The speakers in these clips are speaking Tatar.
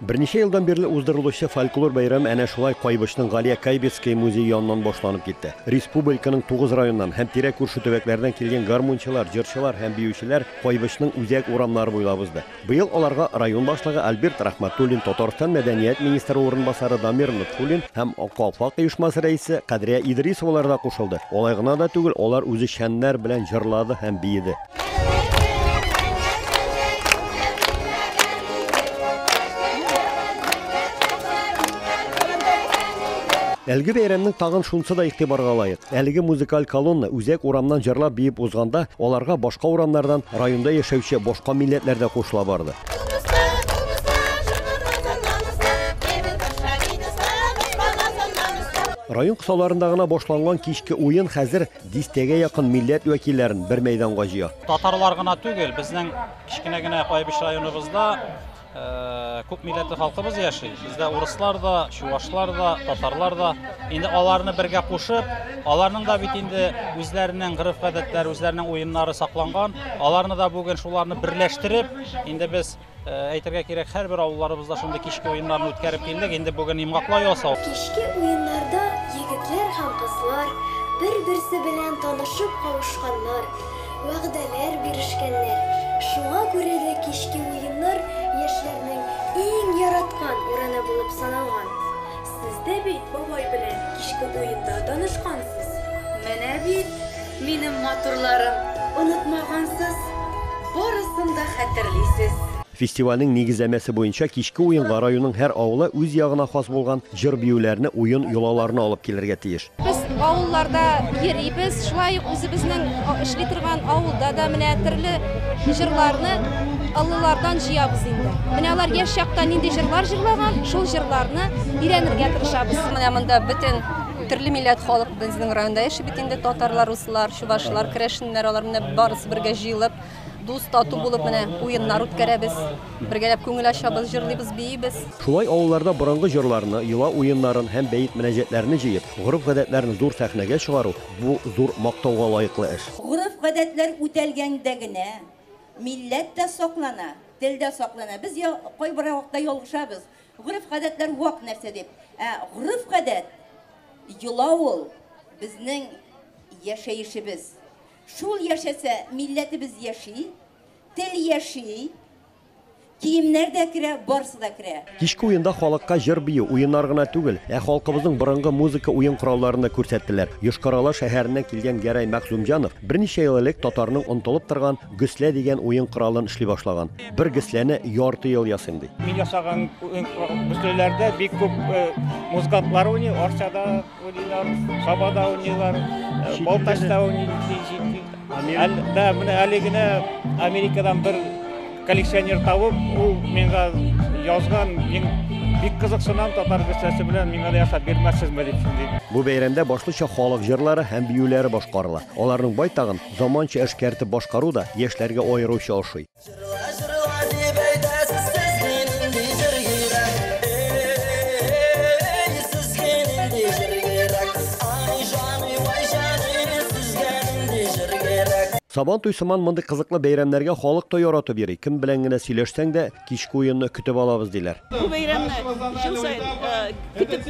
Берничә елдан бирле уздырылучы фольклор бәйрәме әнә шулай Кайбычның Галия Кайбицкая музее яныннан башланып китте. Республиканың тугыз районыннан һәм тирә-күрше төбәкләрдән килгән гармунчылар, җырчылар һәм биючеләр Кайбычның үзәк урамнары буйлап узды. Быел аларга район башлыгы Альберт Рәхмәтуллин, Татарстан мәдәният министры урынбасары Дамир Нотфуллин һәм Ак калфак оешмасы рәисе Кадрия Идрисовалар да кушылды. Алай гына да түгел, алар үзешчәннәр белән җырлады һәм биеде. Әлеге бәйрәмнең тагын шунсы да игътибарга лаек. Әлеге музыкаль колонна үзәк урамнан җырлап биеп узганда, аларга башка урамнардан районда яшәүче башка милләтләр дә кушыла барды. Район кысаларында гына башланган кичке уен хәзер дистәгә якын милләт вәкилләрен бер мәйданга җыя. Татарлар гына түгел, безнең кечкенә генә Кайбыч районыбызда күп милләтле халкыбыз яши. Бездә урыслар да, чувашлар да, татарлар да. Инде аларны бергә кушып, аларның да бит инде үзләренең гореф-гадәтләре, үзләренең уеннары сакланган. Аларны да бүген шуларны берләштереп, инде без Әйтергә кирәк, һәрбер авылларыбызда шундый кичке уеннарны үткәреп килдек. Инде бүген йомгаклау ясау. Кичке уеннарда егетләр һәм кызлар бер-берсе белән танышып кавышканнар, вәгъдәләр бирешкәннәр. Шуңа күрә дә кичке уеннар яшьләрнең иң яраткан урыны булып саналган. Сез дә бит бабай белән кичке уенда танышкансыз. Менә бит, минем матурларым, онытмагансыз, барысын да хәтерлисез. Фестивальнең нигезләмәсе буенча кичке уенга районның һәр авылы үз ягына хас булган җыр-биюләрне, уен-йолаларны алып килергә тиеш. Без авылларда йөрибез, шулай ук үзебезнең эшли торган авылда да менә төрле җырларны олылардан җыябыз инде. Менә алар яшь чакта нинди җырлар җырлаган, шул җырларны өйрәнергә тырышабыз. Менә монда бөтен төрле милләт халык безнең районда яши бит инде, татарлар, руслар, чувашлар, керәшеннәр, алар менә барысы бергә җыелып, дус, тату булып менә уеннар үткәрәбез, бергәләп күңел ачабыз, җырлыйбыз, биибез. Шулай авылларда борынгы җырларны, йола уеннарын һәм бәет-мөнәҗәтләрне җыеп, гореф-гадәтләрне зур сәхнәгә чыгару, бу зур мактауга лаеклы эш. Гореф-гадәтләр үтәлгәндә генә милләт тә саклана, тел дә саклана. Без кайбер вакытта ялгышабыз, гореф-гадәтләр вак нәрсә дип. Ә гореф-гадәт, йола ул, безнең яшәешебез. Шул яшәсә, милләтебез яши, тел яши, киемнәр дә керә, барысы да керә. Кичке уенда халыкка җыр-бию, уеннар гына түгел, ә халкыбызның борынгы музыка уен коралларын да күрсәттеләр. Йошкар-Ола шәһәреннән килгән Гәрәй Мәгъзүмҗанов берничә ел элек татарның онытылып торган гөслә дигән уен коралын эшли башлаган. Бер гөсләне ярты ел ясыйм, ди. Мин ясаган гөсләләрдә бик күп музыкантлар уйный, Арчада уйныйлар, Сабада уйныйлар, Балтачта уйный. Да, менә әле генә Америкадан бер коллекционер табып, ул миңа язган, мин бик кызыксынам татар гөсләсе белән, миңа да ясап бирмәссезме дип шундый. Бу бәйрәмдә башлыча халык җырлары һәм биюләре башкарыла. Аларның байтагын заманча эшкәртеп башкару да яшьләргә аеруча ошый. Җырла, җырла дип әйтәсез, сезгә нинди җыр кирәк? Эй, сезгә нинди җыр кирәк? Ай, җаный, вай, җаный, сезгә нинди җыр кирәк? Сабан туй сыман мондый кызыклы бәйрәмнәргә халык та яратып йөри. Кем белән генә сөйләшсәң дә, кичке уенны көтеп алабыз, диләр. Бу бәйрәмне ел саен көтеп,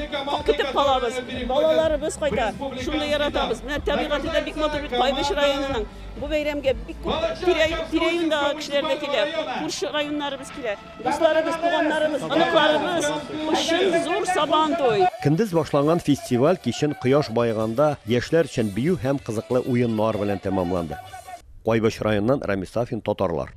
көтеп калабыз. Балаларыбыз кайта, шуны яратабыз. Менә табигате дә бик матур бит Кайбыч районының. Бу бәйрәмгә бик күп тирә-юньдәге кешеләр дә килә, күрше районнарыбыз килә. Дусларыбыз, туганнарыбыз, оныкларыбыз өчен зур Сабан туй. Көндез башланган фестиваль кичен кояш баеганда яшьләр өчен бию һәм кызыклы уеннар белән тәмамланды. Кайбыч районыннан Рамис Сафин, Татарлар.